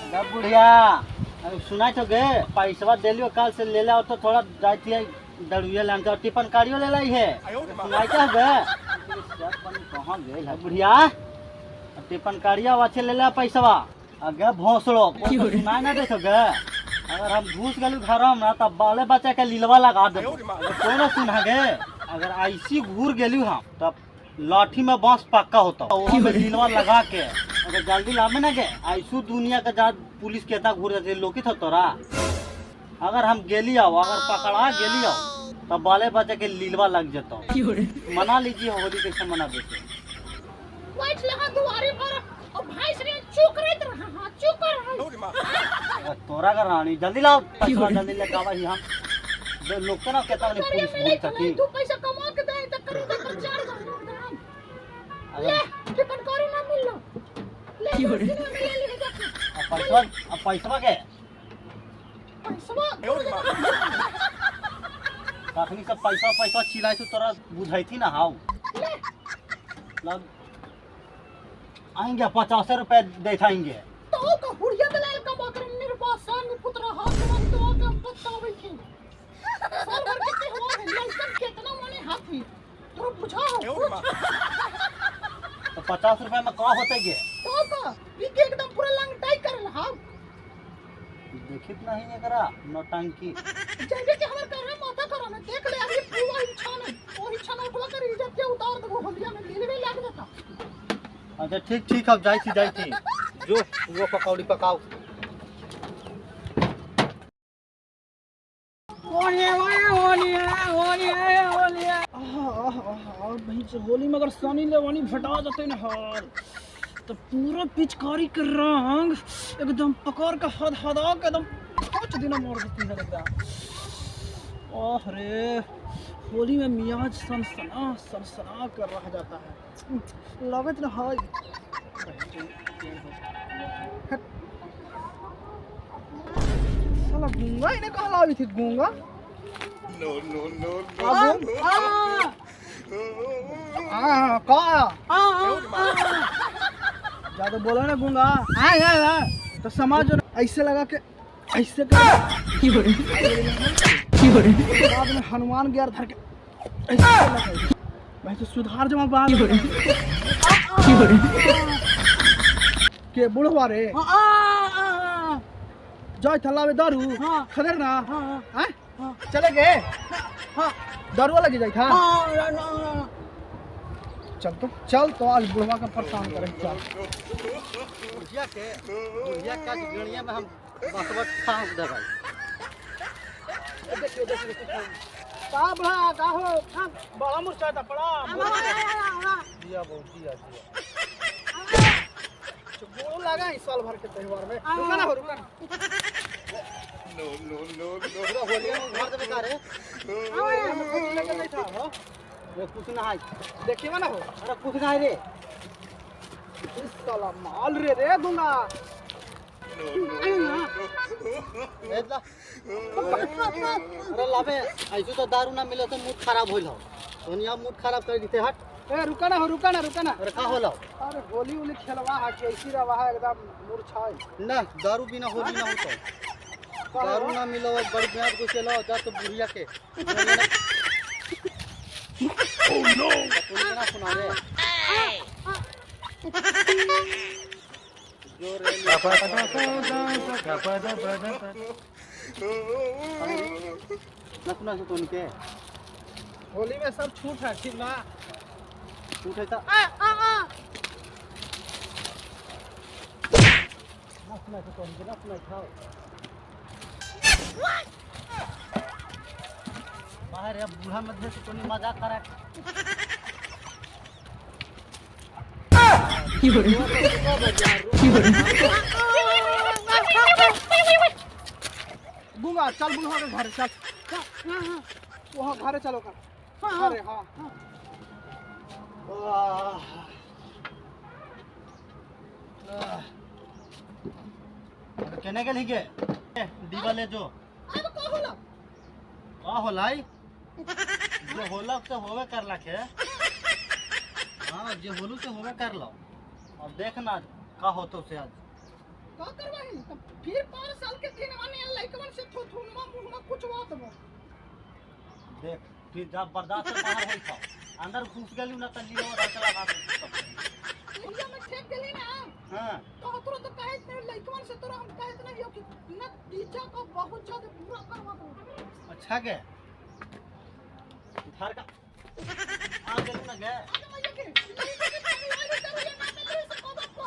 बुढ़िया सुना तो गे पैसवा देलियो कल से ले ला तो थोड़ा जाती है दड़ुए लान के टिफन काढ़ियो ले लाई है। सुनाई तो गे कहां गेल है बुढ़िया? टिफन काढ़िया अच्छे ले ला पैसवा अगे भोसड़ो सुनाई ना दे तो गे। अगर हम घुस गलू घर में ना तब बाले बच्चा के लीलवा लगा दे कोई ना सुना गे। अगर ऐसी घूर गेलू हम तब लाठी में बांस पक्का होता वो लीलवा लगा के अगर जल्दी लामे ना गे ऐसू दुनिया के जा पुलिस केता घूर जाते लोकी था तोरा। अगर हम गेली आओ अगर पकड़ा गेली आओ तब बाले बच्चा के लीलवा लग जाता। मना लीजिए होली कैसे मनाबे से। बैठ लगा दुआरे पर और भाई से चुक रहे रहा। हां चुक रहा तोरा का रानी जल्दी लाओ पैसा जल्दी लेके आवा ही हम लोग तो ना कहता वाली पुलिस बोल सकी तू पैसा कमा के दे त करू त 4000 दाम ले टिकट करी ना मिललो ले ले पैसा। अब पैसा के पैसा तखनी सब पैसा पैसा चिल्लाई से तोरा बुझाई थी ना। हाउ लग आएंगे 50 रुपए दे आएंगे तो का हुड़िया दलाल का बकरे निर्वासन पुत्र हाथ मन तो का बतावे के साल भर के त्योहार है लड़कन कितना माने हाथ में तोरा बुझा हो तो 50 रुपए में का होते गे तो का ई के एकदम पूरा लंगटाई करल। हां देखित नहीं एकरा नौटंकी जाइबे के हमर कर माथा खराब है देख ले अभी पूरा इंसान है और इंसान उठवा कर इज्जत के उतार देबो होलिया में लीलवे लाग जाता। अच्छा ठीक ठीक अब जाई थी जो वो पकौड़ी पकाओ। और भाई से होली में अगर सनी लेवानी फटा जाते ना हार तो पूरा पिचकारी के रंग एकदम पकड़ के हद हदा के एकदम 5 दिन मोड़ देती है एकदम। ओह रे होली में मियाज सनसना सनसना कर रह जाता है लगत ना हाय। साला गूंगा इन्हें कहाँ लावी थी गूंगा? नो नो नो नो का ज्यादा बोला ना गूंगा आ आ तो समाज ऐसे लगा के ऐसे कर बाद में हनुमान ज्ञान धर के ऐसे लगा भाई तो सुधार जमा बाद के बुढ़वा रे जाय थलावे दारू खदर ना हां चले गए हां दारू लगे जाई था। चल तो आज बुढ़वा का परेशान करे चल। बुढ़िया के गणिया में हम बसबट ठाक देबै। देखियो देखियो का बड़ा का हो बड़ा मुरचा था बड़ा दिया बहुत दिया दिया गोड़ लगा इस साल भर के त्योहार में। रुका ना हो रुका ना। नो नो नो नो होली में घर देबे का रे? कुछ लेके नहीं था हो रे कुछ ना है देखिए ना हो। अरे कुछ ना है रे इस साला माल रे रे दूंगा। अरे लाबे ऐसे तो दारू ना मिले तो मूड खराब होइल हो दुनिया मूड खराब कर देते हट। ए रुका ना हो रुका ना रुका ना। अरे का होला? अरे होली उली खेलवा है कैसी रवा है एकदम मूर्छाई ना दारू बिना होली ना होतो। दारू ना मिलो बड़ी बेर को चलो जा तो बुढ़िया के। ओह नो ना सुना रे जो रे ना सुना तो उनके होली में सब छूट है ठीक ना छूट है तो आ आ आ ना सुना तो उनके ना सुना खाओ बाहर अब बूढ़ा मध्य से कोनी मजाक करा। गूंगा चल बुढ़वा के घर चल वहाँ घरे चलो कर। अरे हाँ केने के लिए दीवा ले जो अब का होला? का होला जो होला से होवे कर लाखे। हाँ जो होलू से होवे कर लो। अब देखना का होतो से आज। का करवाही तब फिर 5 साल के दिन वाले लइकवन से थोथुनमा मुंहमा कुचवा देबो। देख फिर जब बर्दाश्त से बाहर होई था अंदर घुस गेलू ना त लियो चला भाग। एरिया में ठेक गेली ना। हां तो तोरा तो काहे इतने लइकवन से तोरा हम काहे इतना हियो कि नतीजा को बहुत ज्यादा बुरा करवा दो। अच्छा के धर का आ गेलू ना गे। आगे भैया के लइका के पागल वाली दरुया ना मिले से को बात को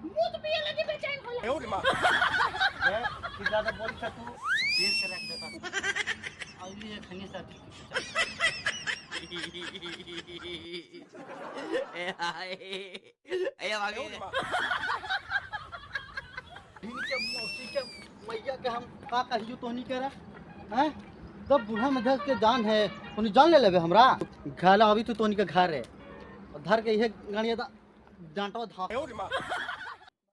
मुंह तो पिए लगी बेचैन होला। गे कि ज्यादा बोल छ तू फिर से रख देता अगली एक खनी सा। के मौसी के मैया के हम का कहियो तोहनी के रे हैं तब बूढ़ा में धस के जान है उन्हें जान ले लेबे हमरा घर अभी तो तोहनी के घर है और धर के इहे गाड़िया दा डांटो धा।